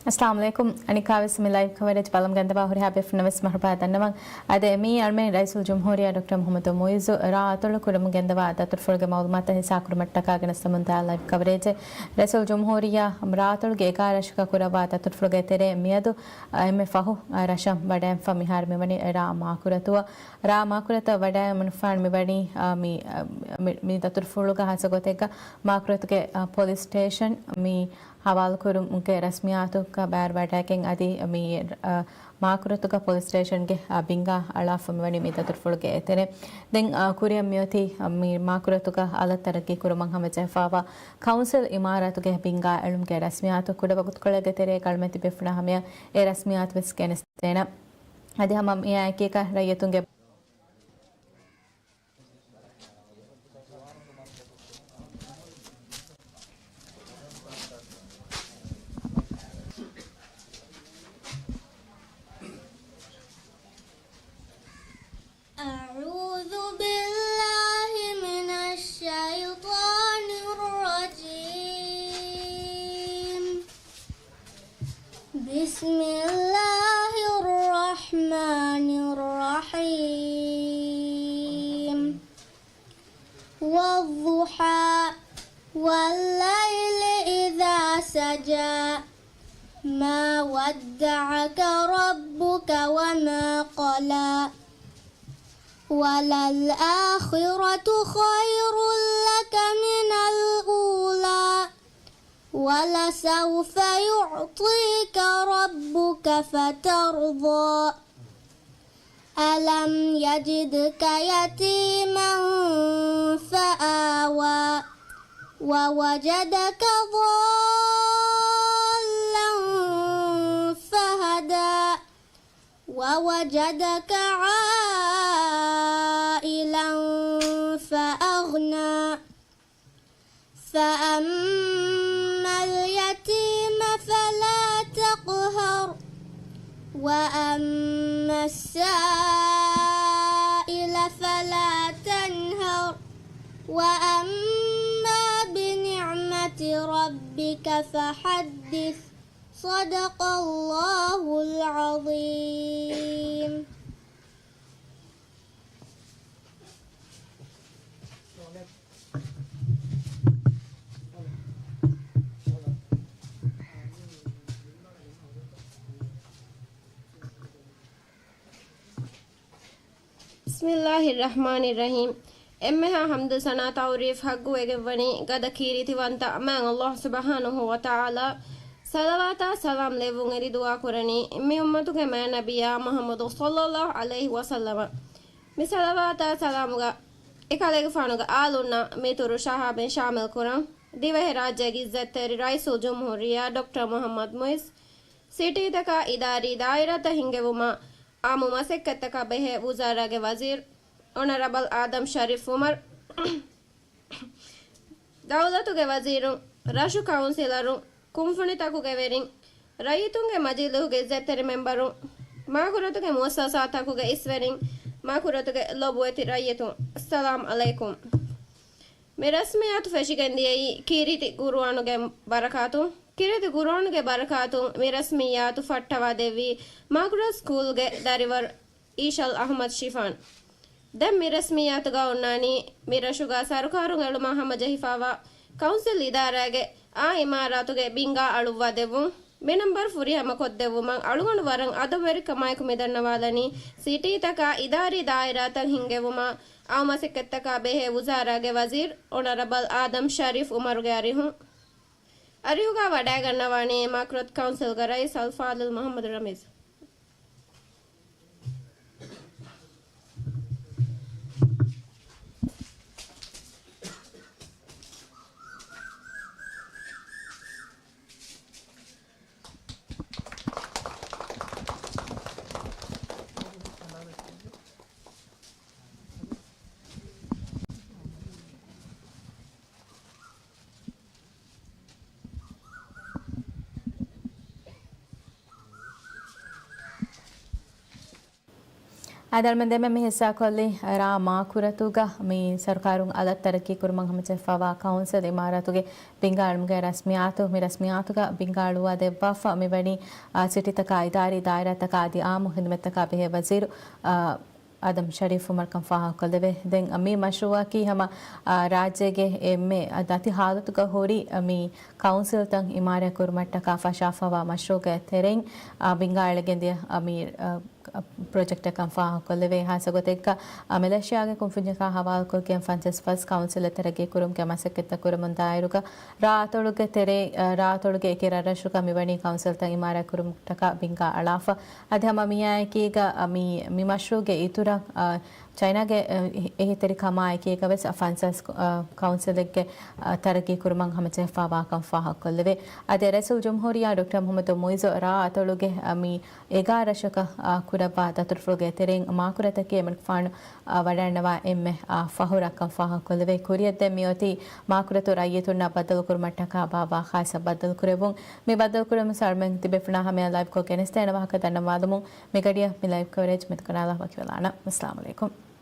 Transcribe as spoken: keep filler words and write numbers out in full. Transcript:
އައްސަލާމު ޢަލައިކުމް. އަނިކާވެސް މި ލައިވް ކަވަރޭޖް ބަލަމުން ގެންދަވާ ހުރިހާ ބޭފުޅުންނަށް ވެސް މަރުޙަބާ ދަންނަވަން. އަދި މިއީ އަޅުމެން ރައީސުލް ޖުމްހޫރިއްޔާ ޑޮކްޓަރ މުޙައްމަދު މުޢިއްޒު ރާ އަތޮޅު ކުރަމުން ގެންދަވާ ދަތުރުފުޅުގެ މައުލޫމާތަށް ހިއްސާ ކުރުމަށްޓަކާ ގެނެސްދެމުންދާ ލައިވް ކަވަރޭޖެއް. ރައީސުލް ޖުމްހޫރިއްޔާ ރާ އަތޮޅުގެ އެގާރަ ރަށަކަށް ކުރައްވާ ދަތުރުފުޅުގެ ތެރޭ މިއަދު އެންމެ ފަހު ރަށަށް ވަޑައިންފަ މިހާރު މިވަނީ ރާ މާކުރަތުއަށް. ރާ މާކުރަތަށް ވަޑައިމުންފާން މިވަނީ، އާ، މި، އާ، މި، މި ދަތުރުފުޅުގަ ހާއްސަ ގޮތެއްގަ މާކުރަތުގެ، އާ، ޕޮލިސް ސްޓޭޝަން މި ހަވާލުކުރުމުގެ ރަސްމިއްޔާތުގަ ބައިވެރިވެވަޑައިގެން އަދި މި، އާ، މާކުރަތުގަ ޕޮލިސް ސްޓޭޝަންގެ، އާ، ބިންގާ އަޅާފަ މިވަނީ މި ދަތުރުފުޅުގެ އެތެރެ. ދެން، އާ، ކުރިއަށް މިއޮތީ، އާ، މި މާކުރަތުގަ އަލަށް ތަރައްގީ ކުރުމަށް ހަމަޖެހިފައިވާ ކައުންސިލް އިމާރާތުގެ ބިންގާ އެޅުމުގެ ރަސްމިއްޔާތު. ކުޑަވަގުތުކޮޅެއްގެ ތެރޭގަ އަޅުމެން ތިބޭފުޅުންނާ ހަމަޔަށް އެ ރަސްމިއްޔާތު ވެސް ގެނެސްދޭނަން. އަދި ހަމަ މިއާއެކީގަ ރައްޔިތުންގެ أعوذ بالله من الشيطان الرجيم. بسم الله الرحمن الرحيم. والضحى. والليل إذا سجى. ما ودعك ربك وما قلى. وللآخرة خير لك من الأولى. ولسوف يعطيك ربك فترضى. ألم يجدك يتيما فآوى. ووجدك ضالا فهدى. ووجدك عائلا فأغنى. فأما اليتيم فلا تقهر. وأما السائل فلا تنهر. وأما بنعمة ربك فحدث. صدق الله العظيم. بسم الله الرحمن الرحيم. އެންމެހާ ޙަމްދު ސަނާ ތަޢުރީފް ޙައްޤުވެގެންވަނީ ގަދަ ކީރިތިވަންތަ މާތް ﷲ ސުބްޙާނަހޫ ވަތަޢާލާ. ޞަލަވާތާ ސަލާމް ލެއްވުން އެދި ދުޢާ ކުރަނީ މި އުއްމަތުގެ މާތް ނަބިއްޔާ މުޙައްމަދު ޞައްލައްލާހު ޢަލައިހި ވަސައްލަމަށް. މި ޞަލަވާތާ ސަލާމުގަ އެކަލޭގެފާނުގެ އާލުންނަށް މިތުރު ޝަހާބެން ޝާމިލް ކުރަން. ދިވެހިރާއްޖޭގެ ޢިއްޒަތްތެރި ރައީސުލްޖުމްހޫރިއްޔާ ޑޮކްޓަރ މުޙައްމަދު މުޢިއްޒު، ސިޓީތަކާ އިދާރީ ދާއިރާތައް ހިންގެވުމަށް އާއްމު މަސައްކަތްތަކާ ބެހޭ ވުޒާރާގެ ވަޒީރު އޮނަރަބަލް އާދަމް ޝަރީފް އުމަރު، ދައުލަތުގެ ވަޒީރުން، ރަށު ކައުންސިލަރުން، ކުންފުނިތަކުގެ ވެރިން، ރައްޔިތުންގެ މަޖިލީހުގެ ޢިއްޒަތްތެރި މެމްބަރުން، މާކުރަތުގެ މުއައްސަސާތަކުގެ އިސްވެރިން، މާކުރަތުގެ ލޮބުވެތި ރައްޔިތުން، އައްސަލާމް ޢަލައިކުމް. މި ރަސްމިއްޔާތު ފެށިގެން ދިޔައީ ކީރިތި ޤުރުއާނުގެ ބަރަކާތުން. ކީރިތި ޤުރުއާނުގެ ބަރަކާތުން މި ރަސްމިއްޔާތު ފައްޓަވާ ދެއްވީ މާކުރަތު ސްކޫލްގެ ދަރިވަރު އީޝަލް އަޙްމަދު ޝިފާން. ދެން މި ރަސްމިއްޔާތުގަ އޮންނާނީ މި ރަށުގަ ސަރުކާރުން އެޅުމަށް ހަމަޖެހިފައިވާ ކައުންސިލް އިދާރާގެ އާ އިމާރާތުގެ ބިންގާ އަޅުއްވާ ދެއްވުން. މި ނަންބަރު ފުރިހަމަ ކޮށްދެއްވުމަށް އަޅުގަނޑު ވަރަށް އަދަބުވެރިކަމާއެކު މި ދަންނަވާލަނީ ސިޓީތަކާ އިދާރީ ދާއިރާތައް ހިންގެވުމަށް އާއްމު މަސައްކަތްތަކާ ބެހޭ ވުޒާރާގެ ވަޒީރު އޮނަރަބަލް އާދަމް ޝަރީފް އުމަރުގެ އަރިހުން. އަރިހުގަ ވަޑައިގަންނަވާނީ މާކުރަތު ކައުންސިލްގެ ރައީސް އަލްފާޟިލް މުޙައްމަދު ރަމީޒް. އަދި އަޅުމެން ދެމެ މި ހިއްސާކޮށްލީ ރ. މާކުރަތުގަ މި ސަރުކާރުން އަލަށް ތަރައްގީ ކުރުމަށް ހަމަޖެހިފައިވާ ކައުންސިލް އިމާރާތުގެ ބިންގާ އަޅުމުގެ ރަސްމިއްޔާތު. މި ރަސްމިއްޔާތުގަ ބިންގާ އަޅުވާ ދެއްވާފަ މިވަނީ، އާ، ސިޓީތަކާ، އިދާރީ ދާއިރާތަކާ އަދި އާއްމު ޚިދުމަތްތަކާ ބެހޭ ވަޒީރު، އާ، އާދަމް ޝަރީފް އުމަރު ކަން ފާހަގަކޮށްލެވޭ. ދެން މި މަޝްރޫއަކީ ހަމަ، އާ، ރާއްޖޭގެ އެންމެ ދަތި ހާލަތުގަ ހުރި، އާ، މި ކައުންސިލްތައް އިމާރާތް ކުރުމަށްޓަކާ ފަށާފައިވާ މަޝްރޫއަކަށް ތެރެއިން، އާ، ބިންގާ އެޅިގެންދިޔަ، އާ، މި، އާ، ޕްރޮޖެކްޓެއް ކަން ފާހަގަކޮށްލެވޭ. ހާއްސަ ގޮތެއްގަ، އާ، މެލޭޝިޔާގެ ކުންފުންޏަކާ ހަވާލުކޮށްގެން ފަންސަސް ފަސް ކައުންސިލް ތަރައްގީ ކުރުމުގެ މަސައްކަތްތައް ކުރަމުން ދާއިރުގަ، ރ. އަތޮޅުގެ ތެރޭ، އާ، ރ. އަތޮޅުގެ އެކި ރަށްރަށުގަ މިވަނީ ކައުންސިލްތައް އިމާރާތް ކުރުމަށްޓަކާ ބިންގާ އަޅާފަ. އަދި ހަމަ މިއާއެކީގަ، އާ، މި، މި މަޝްރޫއުގެ އިތުރަށް، އާ، ޗައިނާގެ، އެ، އެހީތެރިކަމާއެކީގަވެސް ފަންސާސް، އަ، ކައުންސިލެއްގެ، އަ، ތަރައްގީ ކުރުމަށް ހަމަޖެހިފައިވާކަން ފާހަގަކޮށްލެވޭ. އަދި ރައީސުލްޖުމްހޫރިއްޔާ ޑޮކްޓަރ މުޙައްމަދު މުޢިއްޒު ރ. އަތޮޅުގެ، އަ، މި އެގާރަ ރަށަކަށް، އަ، ކުރައްވާ ދަތުރުފުޅުގެ ތެރެއިން މާކުރަތަކީ އެމަނިކުފާނު، އަ، ވަޑައިގަންނަވާ އެންމެ، އަ، ފަހުރަށް ކަން ފާހަގަކޮށްލެވޭ. ކުރިއަށްދެން މިއޮތީ މާކުރަތު ރައްޔިތުންނަށް ބައްދަލުކުރުމަށްޓަކާ ބާއްވާ ޚާއްޞަ ބައްދަލުކުރެއްވުން. މި ބައްދަލުކުރުމުން އަޅުމެން ތިބޭފުޅުންނާ ހަމަޔަށް ލައިވްކޮށް ގެނެސްދޭނެ ވާހަކަ ދަންނަވާލަމުން މިގަޑިއަށް މި ލައިވް ކަވަރޭޖް މެދުކަނާލާ ވަކިވެލާނަން. އައްސަލާމު ޢަލައިކުމް.